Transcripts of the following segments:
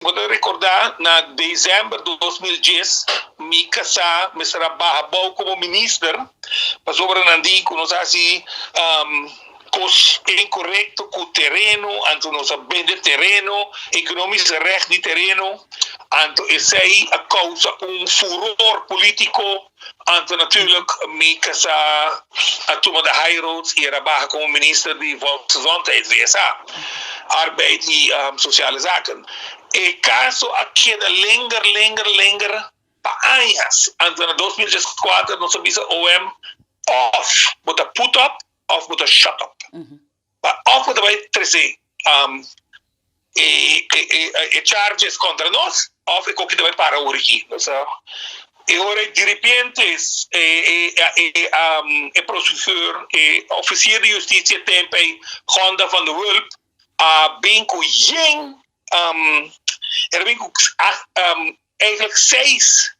Bo ta rekordá na desèmber 2010 mi kasá mester a baha bou komo minister pasobra nan di ku nos a hasi kos inkorekto ku tereno, anto nos a bende tereno, ekonomisch recht di tereno, anto esei a kousa un furor polítiko. Anto natuurlijk mi kasá a tuma de high road i el a baha komo minister di Volksgezondheid, VSA, Arbeid i Sociale Zaken. E kaso a keda linger, linger, linger pa añas. Anto na 2014 nos a bisa OM, òf bo ta put up òf bo ta shut up. Òf bo ta bai trese e charges kontra nos òf e koki ta bai para ora aki. E ora di repente e procureur, e officier di justisia tempu ei, Gonda van der Wulp, a bin ku yen, el a bin ku eigenlijk seis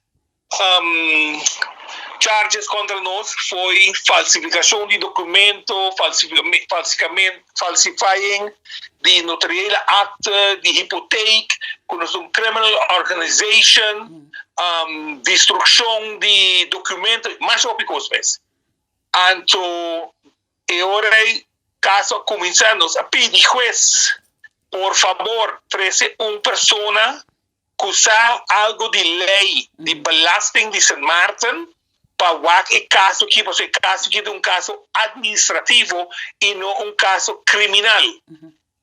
charges kontra nos foi falsifikashon di dokumento, falsifying di notariële akte, di hipoteek, ku nos un criminal organization, destrukshon di dokumento, masha hopi kos mes. Anto e ora ei kaso a kuminsá, nos a pidi hues, por fabor trese un persona ku sa algu di lei di belasting di Sint Maarten pa wak e kaso aki, pasobra e kaso aki ta un kaso administrativo i no un kaso kriminal.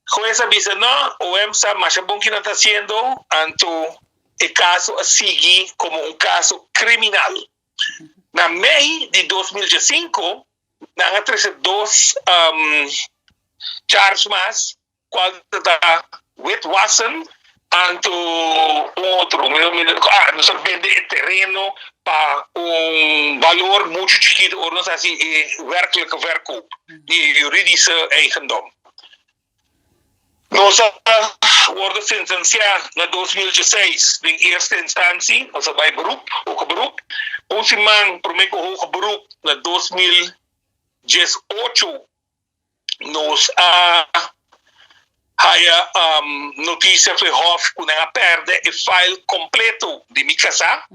Hues a bisa no, OM sa masha bon ki nan ta hasiendo, anto e kaso a sigui komo un kaso kriminal. Na mei di 2015 nan a trese dos charge mas, kual ta witwassen anto un otro, nos a bende e tereno pa un balor muchu chikitu ora nos a hasi e werkelijke verkoop di e juridische eigendom. Nos a wòrdu sentensiá na 2016 den eerste instantie, nos a bai beroep, hoger beroep. Un siman promé ku hoger beroep na 2018 nos a haya notisia for e hof ku nan a pèrdè e file kompleto di mi kasá.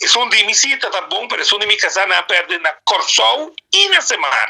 Esun di mi sí ta bon, pero esun di mi kasá nan a pèrdè na Kòrsou i na Sint Maarten.